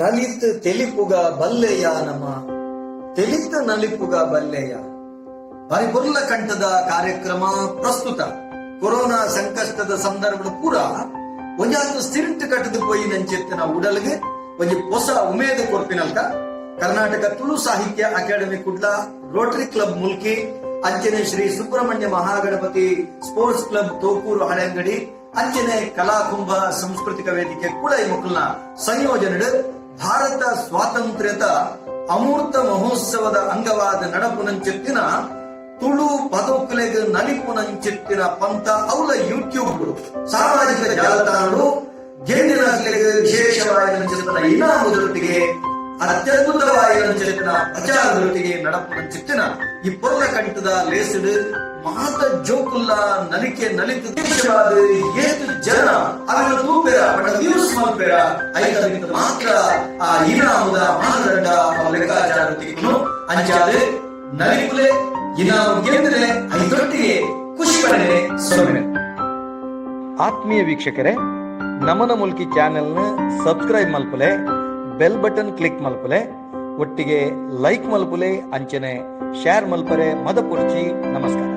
ನಲಿತ್ ತೆಲಿಪುಗ ಬಲ್ಲೆಯ ನಮ ತೆಲಿತ್ ನಲಿಪುಗ ಬಲ್ಲೆಯ. ಬಾರಿ ಪೊರ್ಲ ಕಂಠದ ಕಾರ್ಯಕ್ರಮ ಪ್ರಸ್ತುತ. ಕೊರೋನಾ ಸಂಕಷ್ಟದ ಸಂದರ್ಭದ ಪೂರ ಒಂಜಾತ್ ಸ್ಥಿರಂಟ್ ಕಟ್ಟದು ಪೋಯಿನಂಚಿತ್ತಿನ ಉಡಲ್ಗ್ ಒಂಜಿ ಹೊಸ ಉಮೇದ್ ಕೊರ್ಪಿನಲ್ಕ ಕರ್ನಾಟಕ ತುಳು ಸಾಹಿತ್ಯ academy Kudla, Rotary club Mulki, ಅಂಚನೆ ಶ್ರೀ ಸುಬ್ರಹ್ಮಣ್ಯ ಮಹಾಗಣಪತಿ ಸ್ಪೋರ್ಟ್ಸ್ ಕ್ಲಬ್ ತೋಕೂರು ಹಳೆಂಗಡಿ, ಅಂಚನೆ ಕಲಾಕುಂಭ ಸಾಂಸ್ಕೃತಿಕ ವೇದಿಕೆ ಕೂಡ ಈ ಮುಕ್ಕಲ್ನ ಸಂಯೋಜನೆ ಭಾರತ ಸ್ವಾತಂತ್ರ್ಯದ ಅಮೂರ್ತ ಮಹೋತ್ಸವದ ಅಂಗವಾದ ನಡಪುನಂಚಿತ್ತಿನ ತುಳು ಪದೊಕುಲೆಗ್ ನಲಿಪುನಂಚಿತ್ತಿನ ಪಂತ ಅವಲ ಯೂಟ್ಯೂಬ್ ಸಾಮಾಜಿಕ ಜಾಲತಾಣಗಳು ಗೆಂದಿನಕ್ಲೆಗ್ ವಿಶೇಷವಾಯಿನಂಚಿತ್ತಿನ ಇನಾಮುದೊಟ್ಟಿಗೆ, ಅತ್ಯದ್ಭುತವಾಯಿನಂಚಿತ್ತಿನ ಪ್ರಚಾರದೊಟ್ಟಿಗೆ ನಡಪುನಂಚಿತ್ತಿನ ಈ ಪೊರ್ಲ ಕಂಠದ ಲೇಸುಡು ಮಾತ ಜೋಕುಲ್ಲ ನಲಿಕೆ ನಲಿತು ವಿಶೇಷವಾದ ಏತ್ ಜನ ಅವೆಲ್ಲ ತೂಪೆರ ಪಂಡ ವ್ಯೂಸ್ ಮಲ್ಪೆರ, ಐತ ಮಿತ್ತ್ ಮಾತ್ರ ಆ ಇನಾಮುದ ಮಾನದಂಡ ಅವ ಲೆಕ್ಕಾಚಾರ ತಿಕ್ಕುನು. ಅಂಚಾದ್ ನಲಿಪುಲೆ, ಇನಾಮು ಗೆಂದ್ರೆ, ಐತೊಟ್ಟಿಗೆ ಖುಷಿ ಪಡೆನೆ. ಸೊಲ್ಮೆ. ಆತ್ಮೀಯ ವೀಕ್ಷಕರೇ, ನಮನ ಮುಲ್ಕಿ ಚಾನೆಲ್ನ ಸಬ್ಸ್ಕ್ರೈಬ್ ಮಲ್ಪುಲೆ, ಬೆಲ್ ಬಟನ್ ಕ್ಲಿಕ್ ಮಲ್ಪುಲೆ, ಒಟ್ಟಿಗೆ ಲೈಕ್ ಮಲ್ಪುಲೆ, ಅಂಚನೆ ಶೇರ್ ಮಲ್ಪರೆ ಮದಪುರ್ಚಿ. ನಮಸ್ಕಾರ.